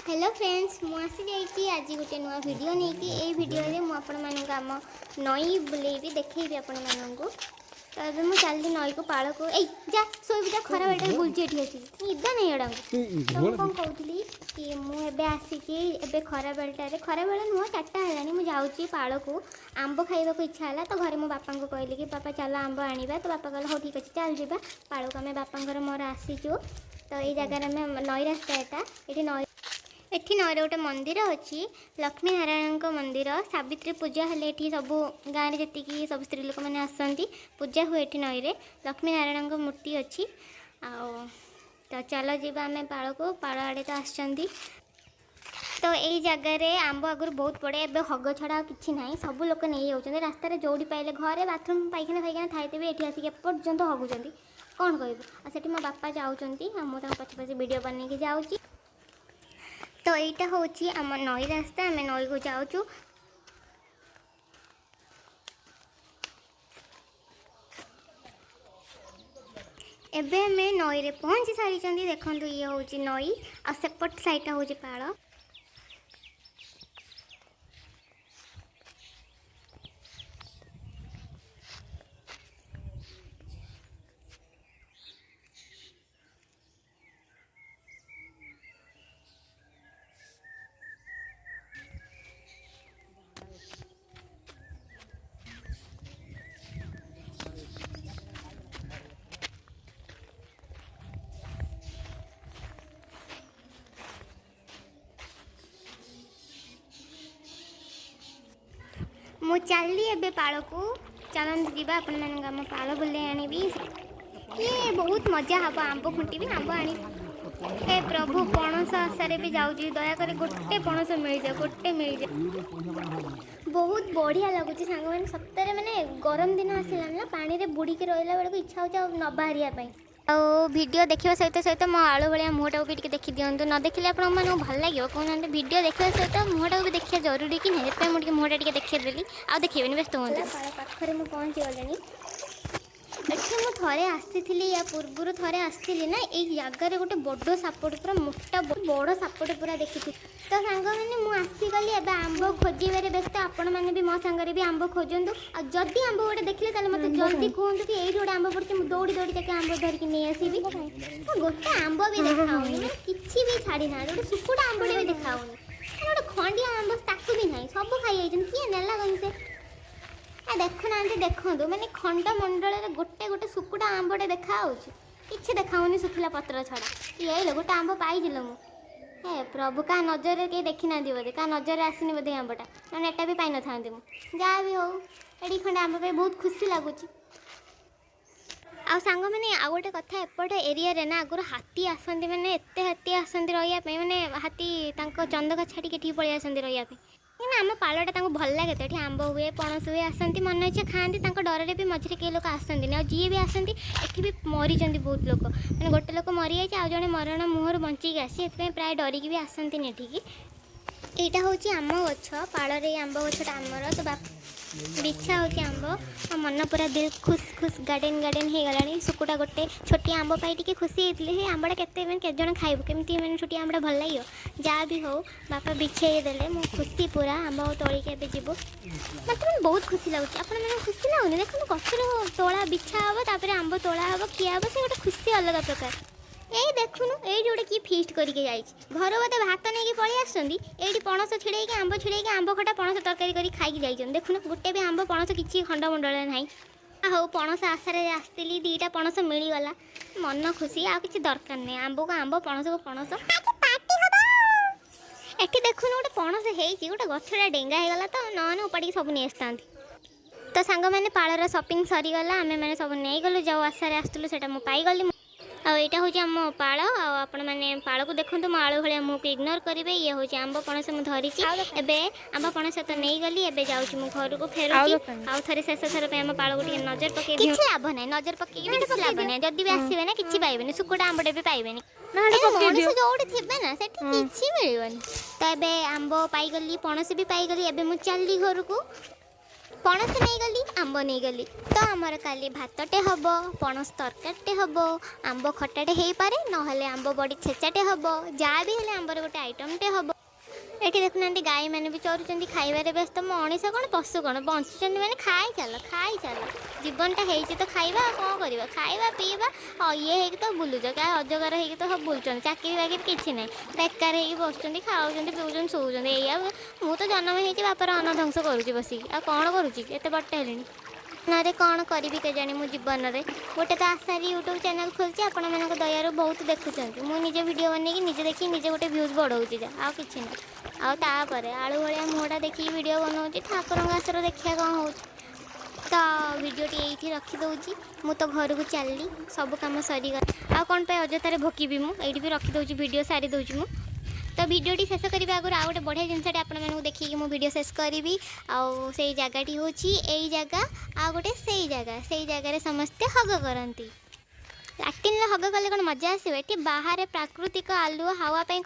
Hello friends, ମୁଁ ଆସିଯାଇଛି ଆଜି ଗୋଟେ ନୂଆ ଭିଡ଼ିଓ ନେଇକି। ଏଇ ଭିଡ଼ିଓରେ ମୁଁ ଆପଣମାନଙ୍କୁ ଆମ ନଈ ବୁଲେଇବି, ଦେଖେଇବି ଆପଣମାନଙ୍କୁ। ତ ଏବେ ମୁଁ ଚାଲିଲି ନଈକୁ, ପାଳକୁ। ଏଇ ଯା, ଶୋଇବି ଯା। ଖରା ବେଳଟାରେ ବୁଲୁଛି ଏଠି ଆସିକି, ନିଦ ନାହିଁ ଏଗୁଡ଼ାଙ୍କୁ। ତ ମୁଁ କ'ଣ କହୁଥିଲି କି ମୁଁ ଏବେ ଆସିକି, ଏବେ ଖରା ବେଳଟାରେ, ଖରା ବେଳ ନୁହଁ, 4ଟା ହେଲାଣି, ମୁଁ ଯାଉଛି ପାଳକୁ। ଆମ୍ବ ଖାଇବାକୁ ଇଚ୍ଛା ହେଲା, ତ ଘରେ ମୋ ବାପାଙ୍କୁ କହିଲି କି ବାପା, ଚାଲ ଆମ୍ବ ଆଣିବା। ତ ବାପା କହିଲେ, ହଉ ଠିକ୍ ଅଛି, ଚାଲ ଯିବା ପାଳକୁ। ଆମେ ବାପାଙ୍କର ମୋର ଆସିଛୁ। ତ ଏଇ ଜାଗାରେ ଆମେ ନଈ ରାସ୍ତା ଏଟା। ଏଠି ନଈ, ଏଠି ନଈରେ ଗୋଟେ ମନ୍ଦିର ଅଛି, ଲକ୍ଷ୍ମୀ ନାରାୟଣଙ୍କ ମନ୍ଦିର। ସାବିତ୍ରୀ ପୂଜା ହେଲେ ଏଠି ସବୁ ଗାଁରେ ଯେତିକି ସବୁ ସ୍ତ୍ରୀ ଲୋକମାନେ ଆସନ୍ତି, ପୂଜା ହୁଏ ଏଠି ନଈରେ। ଲକ୍ଷ୍ମୀ ନାରାୟଣଙ୍କ ମୂର୍ତ୍ତି ଅଛି। ଆଉ ତ ଚାଲ ଯିବା ଆମେ ପାଳକୁ। ପାଳ ଆଡ଼େ ତ ଆସିଛନ୍ତି। ତ ଏଇ ଜାଗାରେ ଆମ୍ବ ଆଗରୁ ବହୁତ ପଡ଼େ, ଏବେ ହଗ ଛଡ଼ା ଆଉ କିଛି ନାହିଁ। ସବୁ ଲୋକ ନେଇଯାଉଛନ୍ତି ରାସ୍ତାରେ ଯେଉଁଠି ପାଇଲେ। ଘରେ ବାଥରୁମ୍, ପାଇଖାନା ଫାଇଖାନା ଥାଇତେ ବି ଏଠି ଆସିକି ଏପର୍ଯ୍ୟନ୍ତ ହଗୁଛନ୍ତି, କ'ଣ କହିବୁ? ଆଉ ସେଠି ମୋ ବାପା ଯାଉଛନ୍ତି ଆଉ ମୁଁ ତାଙ୍କ ପଛେ ପଛେ ଭିଡ଼ିଓ ବନେଇକି ଯାଉଛି। ତ ଏଇଟା ହେଉଛି ଆମ ନଈ ରାସ୍ତା, ଆମେ ନଈକୁ ଯାଉଛୁ। ଏବେ ଆମେ ନଈରେ ପହଞ୍ଚି ସାରିଛନ୍ତି। ଦେଖନ୍ତୁ, ଇଏ ହେଉଛି ନଈ ଆଉ ସେପଟ ସାଇଡ଼ଟା ହେଉଛି ପାଳ। ମୁଁ ଚାଲିଲି ଏବେ ପାଳକୁ। ଚାଲନ୍ତୁ ଯିବା, ଆପଣମାନଙ୍କୁ ଆମ ପାଳ ବୁଲେଇ ଆଣିବି। ଇଏ ବହୁତ ମଜା ହେବ। ଆମ୍ବ ଖୁଣ୍ଟିବି, ଆମ୍ବ ଆଣିବି। ହେ ପ୍ରଭୁ, ପଣସ ଆଶାରେ ବି ଯାଉଛି, ଦୟାକରି ଗୋଟେ ପଣସ ମିଳିଯାଉ, ଗୋଟେ ମିଳିଯାଉ। ବହୁତ ବଢ଼ିଆ ଲାଗୁଛି ସାଙ୍ଗମାନେ, ସତରେ। ମାନେ ଗରମ ଦିନ ଆସିଲାଣି ନା, ପାଣିରେ ବୁଡ଼ିକି ରହିଲା ବେଳକୁ ଇଚ୍ଛା ହେଉଛି ଆଉ ନ ବାହାରିବା ପାଇଁ। ଆଉ ଭିଡ଼ିଓ ଦେଖିବା ସହିତ ସହିତ ମୋ ଆଳୁ ଭଳିଆ ମୁହଁଟାକୁ ବି ଟିକେ ଦେଖିଦିଅନ୍ତୁ। ନ ଦେଖିଲେ ଆପଣମାନଙ୍କୁ ଭଲ ଲାଗିବ, କହୁନାହାନ୍ତି? ଭିଡ଼ିଓ ଦେଖିବା ସହିତ ମୁହଁଟାକୁ ବି ଦେଖିବା ଜରୁରୀ କି ନାହିଁ? ସେଥିପାଇଁ ମୁଁ ଟିକେ ମୁହଁଟା ଟିକେ ଦେଖେଇଦେଲି। ଆଉ ଦେଖେଇବେନି, ବ୍ୟସ୍ତ ହୁଅନ୍ତୁ। ପାଳ ପାଖରେ ମୁଁ ପହଞ୍ଚି ଗଲିଣି। ଏଠି ମୁଁ ଥରେ ଆସିଥିଲି, ୟା ପୂର୍ବରୁ ଥରେ ଆସିଥିଲି ନା, ଏଇ ଜାଗାରେ ଗୋଟେ ବଡ଼ ସାପଟେ, ପୁରା ମୋଟା ବଡ଼ ସାପଟେ ପୁରା ଦେଖିଥିଲି। ତ ସାଙ୍ଗମାନେ, ମୁଁ ଆସିଗଲି, ଏବେ ଆମ୍ବ ଖୋଜିବାରେ ବ୍ୟସ୍ତ। ଆପଣମାନେ ବି ମୋ ସାଙ୍ଗରେ ବି ଆମ୍ବ ଖୋଜନ୍ତୁ। ଆଉ ଯଦି ଆମ୍ବ ଗୋଟେ ଦେଖିଲେ, ତାହେଲେ ମୋତେ ଜଲ୍ଦି କୁହନ୍ତୁ କି ଏଇଠି ଗୋଟେ ଆମ୍ବ ପଡ଼ିଛି। ମୁଁ ଦୌଡ଼ି ଦୌଡ଼ି ଯାଇକି ଆମ୍ବ ଧରିକି ନେଇ ଆସିବି। ଗୋଟେ ଆମ୍ବ ବି ଦେଖାଉନି, ମାନେ କିଛି ବି ଛାଡ଼ି ନାହାନ୍ତି। ଗୋଟେ ଶୁକୁଟା ଆମ୍ବଟେ ବି ଦେଖାଉନି, ମାନେ ଗୋଟେ ଖଣ୍ଡିଆ ଆମ୍ବ ତାକୁ ବି ନାହିଁ, ସବୁ ଖାଇଯାଇଛନ୍ତି। କିଏ ନେଲା କହି ସେ ଆ ଦେଖୁନାହାନ୍ତି, ଦେଖନ୍ତୁ, ମାନେ ଖଣ୍ଡ ମଣ୍ଡଳରେ ଗୋଟେ ଗୋଟେ ଶୁକୁଟା ଆମ୍ବଟେ ଦେଖାହେଉଛି? କିଛି ଦେଖାଉନି ଶୁଖିଲା ପତ୍ର ଛଡ଼ା। ଏଇଲୋ, ଗୋଟେ ଆମ୍ବ ପାଇଥିଲ ମୁଁ। ହେ ପ୍ରଭୁ, କାହା ନଜରରେ କେହି ଦେଖିନାହାନ୍ତି ବୋଧେ, କାହା ନଜରରେ ଆସିନି ବୋଧେ ଆମ୍ବଟା, ନହେଲେ ଏଟା ବି ପାଇନଥାନ୍ତି ମୁଁ। ଯାହା ବି ହଉ, ଏଠି ଖଣ୍ଡେ ଆମ୍ବ ପାଇଁ ବହୁତ ଖୁସି ଲାଗୁଛି। ଆଉ ସାଙ୍ଗମାନେ, ଆଉ ଗୋଟେ କଥା, ଏପଟ ଏରିଆରେ ନା ଆଗରୁ ହାତୀ ଆସନ୍ତି, ମାନେ ଏତେ ହାତୀ ଆସନ୍ତି ରହିବା ପାଇଁ, ମାନେ ହାତୀ ତାଙ୍କ ଚନ୍ଦକା ଛାଡ଼ିକି ଏଠିକି ପଳେଇ ଆସନ୍ତି ରହିବା ପାଇଁ। କାହିଁକିନା ଆମ ପାଳଟା ତାଙ୍କୁ ଭଲ ଲାଗେ। ତ ଏଠି ଆମ୍ବ ହୁଏ, ପଣସ ହୁଏ, ଆସନ୍ତି, ମନ ଇଚ୍ଛା ଖାଆନ୍ତି। ତାଙ୍କ ଡରରେ ବି ମଝିରେ କେହି ଲୋକ ଆସନ୍ତିନି। ଆଉ ଯିଏ ବି ଆସନ୍ତି, ଏଠି ବି ମରିଛନ୍ତି ବହୁତ ଲୋକ। ମାନେ ଗୋଟେ ଲୋକ ମରିଯାଇଛି, ଆଉ ଜଣେ ମରଣ ମୁହଁରୁ ବଞ୍ଚିକି ଆସି, ସେଥିପାଇଁ ପ୍ରାୟ ଡରିକି ବି ଆସନ୍ତିନି ଏଠିକି। ଏଇଟା ହେଉଛି ଆମ ଗଛ, ପାଳରେ ଏଇ ଆମ୍ବ ଗଛଟା ଆମର। ତ ବାପ ବିଛା ହେଉଛି ଆମ୍ବ ଆଉ ମନ ପୁରା ଦିଲ ଖୁସ୍ ଖୁସ୍, ଗାର୍ଡ଼େନ୍ ଗାର୍ଡ଼େନ୍ ହେଇଗଲାଣି। ଶୁକୁଟା ଗୋଟେ ଛୋଟିଆ ଆମ୍ବ ପାଇ ଟିକେ ଖୁସି ହେଇଥିଲି। ସେ ଆମ୍ବଟା କେତେ, ମାନେ କେତେ ଜଣ ଖାଇବୁ, କେମିତି ମାନେ ଛୋଟିଆ ଆମ୍ବଟା ଭଲ ଲାଗିବ? ଯାହା ବି ହଉ, ବାପା ବିଛେଇ ଦେଲେ, ମୁଁ ଖୁସି ପୁରା। ଆମ୍ବ ତୋଳିକି ଏବେ ଯିବୁ। ମୋତେ ମାନେ ବହୁତ ଖୁସି ଲାଗୁଛି। ଆପଣମାନଙ୍କୁ ଖୁସି ଲାଗୁନି? ଦେଖନ୍ତୁ, ଗଛରୁ ତୋଳା ବିଛା ହେବ, ତାପରେ ଆମ୍ବ ତୋଳା ହେବ, ଖିଆ ହେବ, ସେ ଗୋଟେ ଖୁସି ଅଲଗା ପ୍ରକାର। ଏଇ ଦେଖୁନୁ, ଏଇଠି ଗୋଟେ କିଏ ଫିଷ୍ଟ କରିକି ଯାଇଛି। ଘରୁ ବୋଧେ ଭାତ ନେଇକି ପଳେଇ ଆସୁଛନ୍ତି, ଏଇଠି ପଣସ ଛିଡ଼େଇକି, ଆମ୍ବ ଛିଡ଼େଇକି, ଆମ୍ବ ଖଟା ପଣସ ତରକାରୀ କରି ଖାଇକି ଯାଇଛନ୍ତି। ଦେଖୁନୁ, ଗୋଟେ ବି ଆମ୍ବ ପଣସ କିଛି ଖଣ୍ଡମଣ୍ଡଳରେ ନାହିଁ। ହଉ, ପଣସ ଆଶାରେ ଆସିଥିଲି, ଦୁଇଟା ପଣସ ମିଳିଗଲା, ମନ ଖୁସି, ଆଉ କିଛି ଦରକାର ନାହିଁ। ଆମ୍ବକୁ ଆମ୍ବ, ପଣସକୁ ପଣସ। ଏଠି ଦେଖୁନୁ, ଗୋଟେ ପଣସ ହେଇଛି, ଗୋଟେ ଗଛଟା ଡେଙ୍ଗା ହେଇଗଲା ତ, ନହେଲେ ଉପାଡ଼ିକି ସବୁ ନେଇ ଆସିଥାନ୍ତି। ତ ସାଙ୍ଗମାନେ, ପାଳର ସପିଂ ସରିଗଲା। ଆମେମାନେ ସବୁ ନେଇଗଲୁ, ଯେଉଁ ଆଶାରେ ଆସିଥିଲୁ ସେଇଟା ମୁଁ ପାଇଗଲି। ଆଉ ଏଇଟା ହେଉଛି ଆମ ପାଳ। ଆଉ ଆପଣମାନେ ପାଳକୁ ଦେଖନ୍ତୁ, ମୋ ଆଳୁ ଭଳିଆ ମୁହଁକୁ ଇଗ୍ନୋର କରିବେ। ଇଏ ହେଉଛି ଆମ୍ବ ପଣସ ମୁଁ ଧରିଛି। ଏବେ ଆମ୍ବ ପଣସ ତ ନେଇଗଲି, ଏବେ ଯାଉଛି ମୁଁ ଘରକୁ ଫେରୁଛି। ଆଉ ଥରେ ଶେଷ ଥର ପାଇଁ ଆମ ପାଳକୁ ଟିକେ ନଜର ପକେଇ, କିଛି ଲାଭ ନାହିଁ। ନଜର ପକେଇକି ବି କିଛି ଲାଭ ନାହିଁ। ଯଦି ବି ଆସିବେ ନା, କିଛି ପାଇବେନି, ଶୁକୁଟା ଆମ୍ବଟେ ବି ପାଇବେନି। ମଣିଷ ଯୋଉଠି ଥିବେ ନା, ସେଠି କିଛି ମିଳିବନି। ତ ଏବେ ଆମ୍ବ ପାଇଗଲି, ପଣସ ବି ପାଇଗଲି, ଏବେ ମୁଁ ଚାଲିଲି ଘରକୁ। ପଣସ ନେଇଗଲି, ଆମ୍ବ ନେଇଗଲି। ତ ଆମର କାଲି ଭାତଟେ ହେବ, ପଣସ ତରକାରୀଟେ ହେବ, ଆମ୍ବ ଖଟାଟେ ହେଇପାରେ, ନହେଲେ ଆମ୍ବ ବଡ଼ି ଛେଚାଟେ ହେବ। ଯାହା ବି ହେଲେ ଆମ୍ବର ଗୋଟେ ଆଇଟମ୍ଟେ ହେବ। ଏଠି ଦେଖୁନାହାନ୍ତି, ଗାଈମାନେ ବି ଚରୁଛନ୍ତି, ଖାଇବାରେ ବ୍ୟସ୍ତ। ମଣିଷ କ'ଣ, ପଶୁ କ'ଣ, ବଞ୍ଚୁଛନ୍ତି ମାନେ ଖାଇ ଚାଲ, ଖାଇ ଚାଲ। ଜୀବନଟା ହେଇଛି ତ ଖାଇବା, ଆଉ କ'ଣ କରିବା? ଖାଇବା ପିଇବା ଆଉ ଇଏ ହେଇକି ତ ବୁଲୁଛ। କାହା ଅଜଗର ହେଇକି ତ ସବୁ ବୁଲୁଛନ୍ତି। ଚାକିରି ବାକିରି କିଛି ନାହିଁ, ବେକାର ହେଇକି ବସୁଛନ୍ତି, ଖାଉଛନ୍ତି, ପିଉଛନ୍ତି, ଶୋଉଛନ୍ତି, ଏଇଆ। ମୁଁ ତ ଜନ୍ମ ହେଇଛି ବାପାର ଅନ୍ନ ଧ୍ୱଂସ କରୁଛି ବସିକି, ଆଉ କ'ଣ କରୁଛି? ଏତେ ବଡ଼ଟେ ହେଲିଣି ଜୀବନରେ କ'ଣ କରିବି କେଜାଣି ମୁଁ ଜୀବନରେ? ଗୋଟେ ତ ଆଶାରେ ୟୁଟ୍ୟୁବ୍ ଚ୍ୟାନେଲ୍ ଖୋଲିଛି। ଆପଣମାନଙ୍କ ଦୟାରୁ ବହୁତ ଦେଖୁଛନ୍ତି। ମୁଁ ନିଜେ ଭିଡ଼ିଓ ବନେଇକି ନିଜେ ଦେଖିକି ନିଜେ ଗୋଟେ ଭ୍ୟୁଜ୍ ବଢ଼ଉଛି ଯା, ଆଉ କିଛି ନାହିଁ। ଆଉ ତାପରେ ଆଳୁ ଭଳିଆ ମୁହଁଟା ଦେଖିକି ଭିଡ଼ିଓ ବନଉଛି। ଠାକୁରଙ୍କ ଆଶାରୁ ଦେଖିବା କ'ଣ ହେଉଛି। ତ ଭିଡ଼ିଓଟି ଏଇଠି ରଖିଦେଉଛି। ମୁଁ ତ ଘରକୁ ଚାଲିଲି, ସବୁ କାମ ସରିଗଲା। ଆଉ କ'ଣ ପାଇଁ ଅଯଥାରେ ଭୋକିବି ମୁଁ? ଏଇଠି ବି ରଖିଦେଉଛି, ଭିଡ଼ିଓ ସାରି ଦେଉଛି ମୁଁ। ତ ଭିଡ଼ିଓଟି ଶେଷ କରିବା ଆଗରୁ ଆଉ ଗୋଟେ ବଢ଼ିଆ ଜିନିଷଟେ ଆପଣମାନଙ୍କୁ ଦେଖିକି ମୁଁ ଭିଡ଼ିଓ ଶେଷ କରିବି। ଆଉ ସେଇ ଜାଗାଟି ହେଉଛି ଏଇ ଜାଗା, ଆଉ ଗୋଟେ ସେଇ ଜାଗା। ସେଇ ଜାଗାରେ ସମସ୍ତେ ହଗ କରନ୍ତି। ଲାଟିନ୍ରେ ହଗ କଲେ କ'ଣ ମଜା ଆସିବ? ଏଠି ବାହାରେ ପ୍ରାକୃତିକ ଆଲୁଅ ହାୱା ପାଇଁ